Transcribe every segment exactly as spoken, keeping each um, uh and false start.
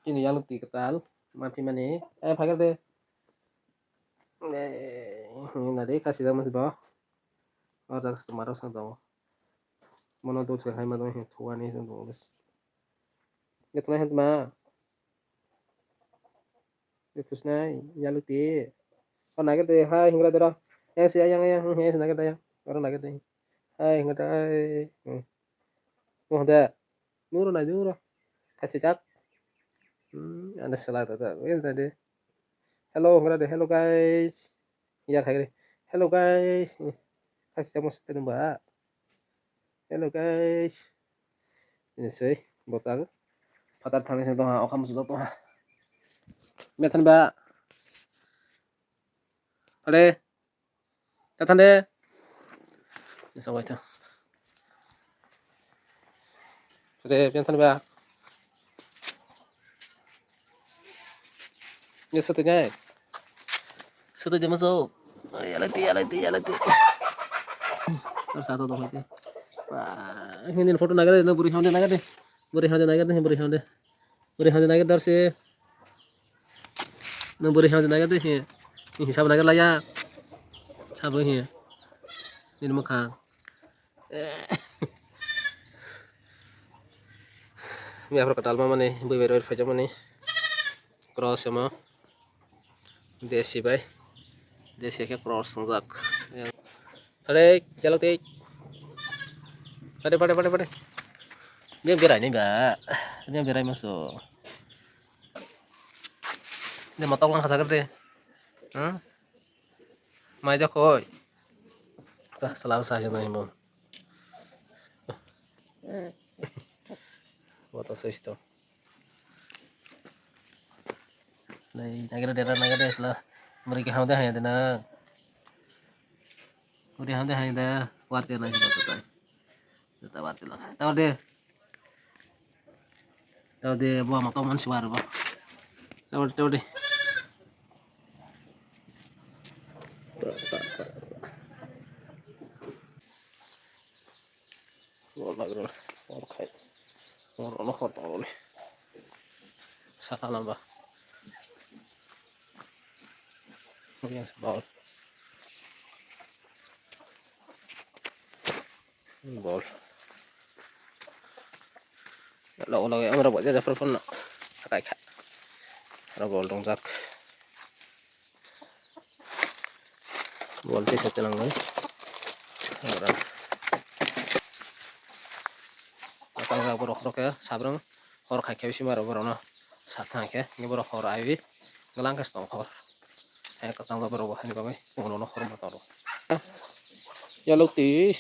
Chini yaluk twi kwtal. Maphi mani. Eh, phaikar de. Eh, na de, kasi da mas bo. Order customer rok sang tongo. Mono dot se hai ma dong, thuani sang tongo bes. Ethna hetma. Ethusnai, yaluk twi. O nagir de, hai, hingra dera. Eh, si ayang, ayang, eh, si nagir de, ayang. Oro nagir de. Hai, hingra de, hai. Hmm. Mo de. Nuro nai, nuro. Kasi jak. Hmm, anda sela ta ta. Weh, ta de. Hello, hingra de. Hello, guys. Ya, khai de. Hello, guys. Kasi jak mo sepe dong ba. Hello, guys. Ini soi, botak. Phatar thani sini tongha, okham sujak tongha. Methan ba. Pare. Tathan de. Ini sawai ta. Pare, methan ba. Ini satu nyai. Satu jam masuk. Yalai ti, yalai ti, yalai ti. Terus satu dong lagi. Wah, ini foto naga de, buri honde naga de. Buri honde naga de, buri honde. Buri honde naga dar se. Nang buri honde naga de, he. Ini sab naga laya. Sabo he. Ini mukha. Biaphar kwtal mamani, bui bai roi phaijakmani. Cross emo. Desi bai. Desi khe cross wngjak. Thale, jalok tei. Pade, pade, pade, pade. Dia berai ni ba. Dia berai maso. Dia motok lang khasak de. Hmm? Mai da khoi. Ka sala sa sa nai mo. Wata soisto. Lai, nagere dera nagere sala. Muri ke hau de hai de na. Muri hau de hai de. War te na sala ta. Ta war te la. Ta war de. Tao de, bo ma tong man si war bo. Tao de, tao de. Wall bagro, wall khai. Wall ono khor tong oli. Saka lamba. Yang sebal. Bol. Lo lo amra bo jaja phar phar no. Sakai kha. Aro bol dongjak. Bol tisa tenang noi. Ora. Atang jak borok khorok ya sabrang. Hor khai khe bisi maro borok no. Sa thang khe ni borok hor ai. Glang khe tong hor. Hai kwchang jaga rok bo hai bagwi ulo no khorma tong rok. Yalok twi.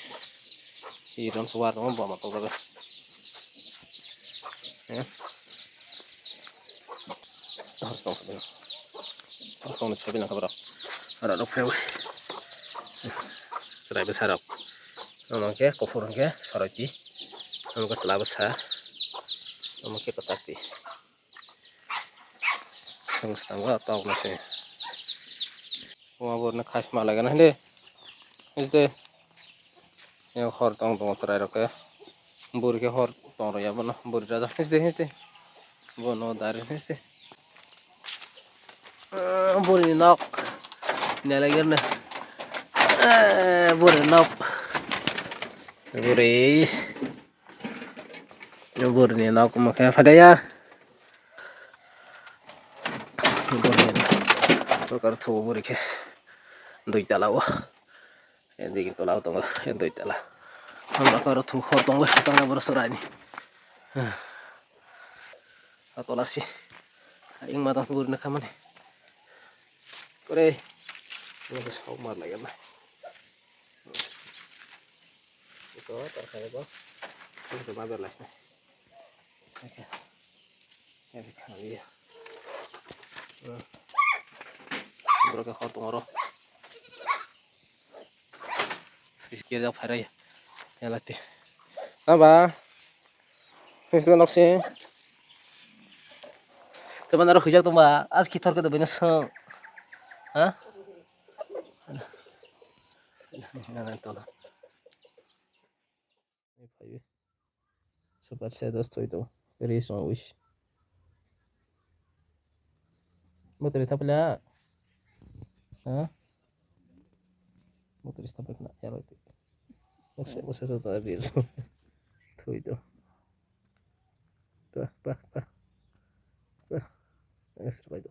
Iron suwar no bo ma tong jaga. Eh. Hor tong khe. Hor tong ni sabi nang khe borok. Aro rok phai. Chwrai bwsa rok. Omo khe kuphur hwnkhe soroti. Omo khe chwla bwsa. Omo khe kwchak twi. Ang swkango tok no se. Omo borok no khai sma lai gana hinde. Histe. Yang hor tong tong chwrai rok khe. Buri khe hor tong rw ya bono. Buri raja histe histe. Bono dari histe. Ah, buri ni nok. Nelai gana. Eh, buri nok. Buri. Buri ni nok mo khe phadaya. Buri ni nok. Tokar thu buri khe. Dui tala o. Endi tola o tongo. Dui tala. Hamra karo thu hor tongo. Tangna boro sorai ni. Atola si. Ing ma tang buri na khamani. Kore. Ini bos hau mar lagi apa? Ito, tak saya apa? Ini coba berlas nih. Oke. Ini kali ya. Hmm. Berapa kau tunggu? Switch gear jak phairai. Yalati. Aba. Switch nok si. Teman aro hujak tongba. As kithor ke dobena song. Ha? Super set dos toy to. Very strong wish. Motor thapaila. Ha? Motor thapai khna yaroi twi. Masa masa ta rir. Thui do. Bah bah bah. Bah. Ngasir bai do.